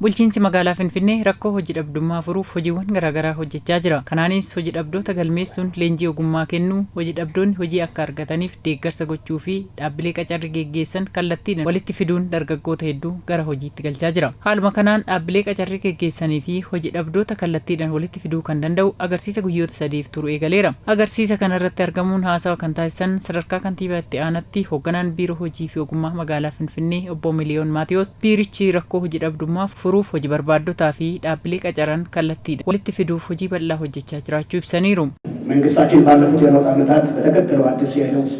Bulchiinsi magaalaa Finfinnee rakkoo hojii dhabdummaa furuuf hojiiwwan garaagaraa hojjechaa jira. Kanaanis hojii dhabdoota galmeessuun leenjii ogummaa kennuu, hojii dhabdoonni hojii akka argataniif deeggarsa gochuu fi dhaabbilee qacarrii geggeessan kallattiidhaan walitti fiduun dargaggoota hedduu gara hojiitti galchaa jira. Haaluma kanaan dhaabbilee qacarrii geggeessanii fi hojii dhabdoota kallattiidhaan walitti fiduu kan danda'u agarsiisa guyyoota 3f turu eegaleera. Agarsiisa kanarratti argamuun haasawa kan taasisan sadarkaa kantiibaa itti aanaatti hoogganaan biiroo hojii fi ogummaa magaalaa Finfinnee obbo Miliyoon Maatiyoos biirichi rakkoo hojii dhabdummaa furuuf hojii barbaaddotaa fi dhaabbilee qacaran kallattiidhaan walitti fiduuf hojii bal'aa hojjechaa jiraachuu ibsaniiru. መንግስታችን ባለፉት የለውጥ ዓመታት በተከተለው አዲስ የለውጥ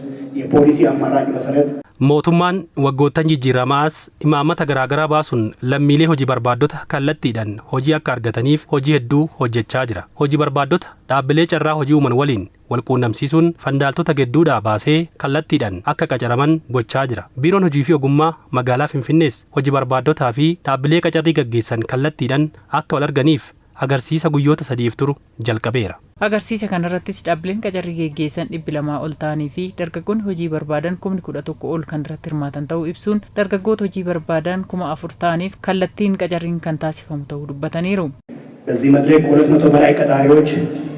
የፖሊሲ አማራጭ መሰረት Mootummaan waggoottan jijjiiramaas imaammata garaagaraa baasuun lammiilee hojii barbaaddota kallattiidhaan hojii akka argataniif hojii hedduu hojjechaa jira. Hojii barbaaddota dhaabbilee carraa hojii uuman waliin wal quunnamsiisuun fandaaltota gidduudhaa baasee kallattiidhaan akka qacaraman gochaa jira. Biiroon hojii fi ogummaa magaalaa Finfinnees hojii barbaaddotaa fi dhaabbilee qacarrii gaggeessan kallattiidhaan akka wal arganiif agarsiisa guyyoota 3f turu jalqabeera. Agarsiisa kanarrattis dhaabbileen qacarrii geggeessan 200 ol ta'anii fi dargaggoonni hojii barbaadan 11,000 ol kan irratti hirmaatan ta'uu ibsuun dargaggoota hojii barbaadan 4,000 ta'aniif kallattiin qacarriin kan taasifamu ta'uu dubbataniiru. በዚህ መድረክ ከሁለት መቶ በላይ ቀጣሪዎች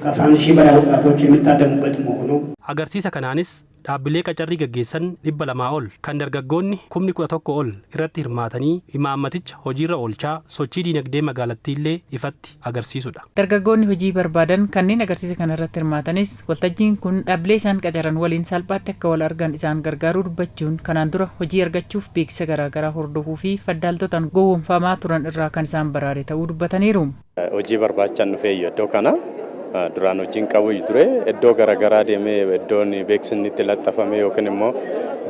ከ11 ሺህ በላይ ወጣቶች የሚታደሙበት መሆኑ Agarsiisa kanaanis dhaabbilee qacarrii gaggeessan 200 ol kan dargaggoonni 11,000 ol irratti hirmaatanii imaammaticha hojiirra oolchaa sochii diinagdee magaalattiillee ifatti agarsiisudha. Dargaggoonni hojii barbaadan kanneen agarsiisa kanarratti hirmaatanis waltajjiin kun dhaabbilee isaan qacaran waliin salphaatti akka wal argan isaan gargaaruu dubbachuun kanaan dura hojii argachuuf beeksisa garaagaraa hordofuu fi faddaaltotaan gowwoomfamaa turan irraa kan isaan baraare ta'uu dubbataniiru. Hojii barbaachaan dhufee iddoo kana duraan hojiin qabu ture iddoo garaagaraa deemee iddoon beeksisni itti laxxafame yookiin immoo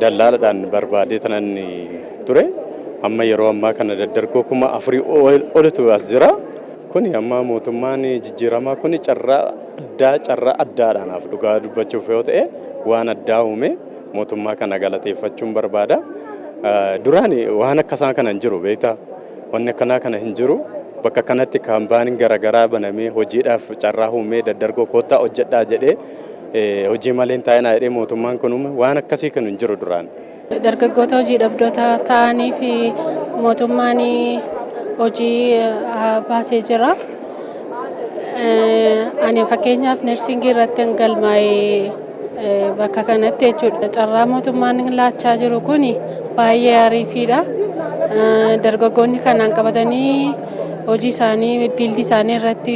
dallaalaadhaan barbaadee tanan ture. Amma yeroo ammaa kana daddargoo 4,000 olitu as jira. Kuni amma mootummaan jijjiiramaa kun carraa addaa carraa addaadhaanaaf dhugaa dubbachuuf yoo ta'e waan addaa uume mootummaa kana galateeffachuun barbaada. Duraan waan akkasaa kana hin jiru beektaa, wanni akkanaa kana hin jiru. Bakka kanatti kaampaaniin garaagaraa banamee hojiidhaaf carraa uumee daddargoo koottaa hojjedhaa jedhee hojii malee hin taa'inaa jedhee mootummaan kun uume waan akkasii kan hin jiru duraan. Dargaggoota hojii dhabdoota ta'anii fi mootummaan hojii baasee jira. Ani fakkeenyaaf nursing irratti galmaa'ee bakka kanatti jechuudha. Carraa mootummaan laachaa jiru kun baay'ee ariifiidha. Dargaggoonni kanaan qabatanii hojii isaanii field isaanii irratti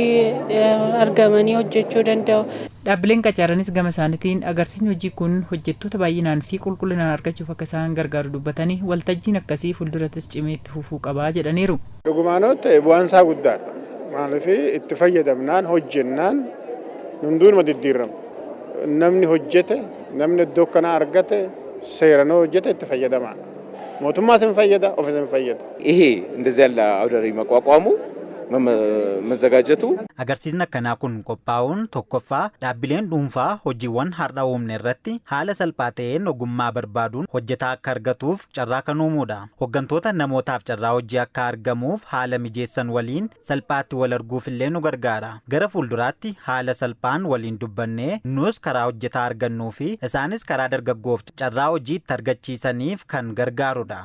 argamanii hojjechuu danda'u. Dhaabbileen qacaranis gama isaaniitiin agarsiisni hojii kun hojjettoota baay'inaan fi qulqullinaan argachuuf akka isaan gargaaru dubbatanii waltajjiin akkasii fuuldurattis cimee itti fufuu qabaa jedhaniiru. Dhugumaanoo ta'e bu'aan isaa guddaadha. Maaliif itti fayyadamnaan hojjennaan hunduunuma diddiirama. Namni hojjete, namni iddoo kana argate, seeranoo hojjete itti fayyadamaadha. Mootummaas hin fayyada, ofis hin fayyada. ይሄ እንደዚህ ያለ አውደ ርዕይ መቋቋሙ መዘጋጀቱ Agarsiisni akkanaa kun qophaa'uun tokkoffaa dhaabbileen dhuunfaa hojiiwwan har'a uumne irratti haala salphaa ta'een ogummaa barbaaduun hojjetaa akka argatuuf carraa kan uumuudha. Hooggantoota namootaaf carraa hojii akka argamuuf haala mijeessan waliin salphaatti wal arguuf illee nu gargaara. Gara fuulduraatti haala salphaan waliin dubbannee nus karaa hojjetaa argannuu fi isaanis karaa dargaggoof carraa hojii itti argachiisaniif kan gargaarudha.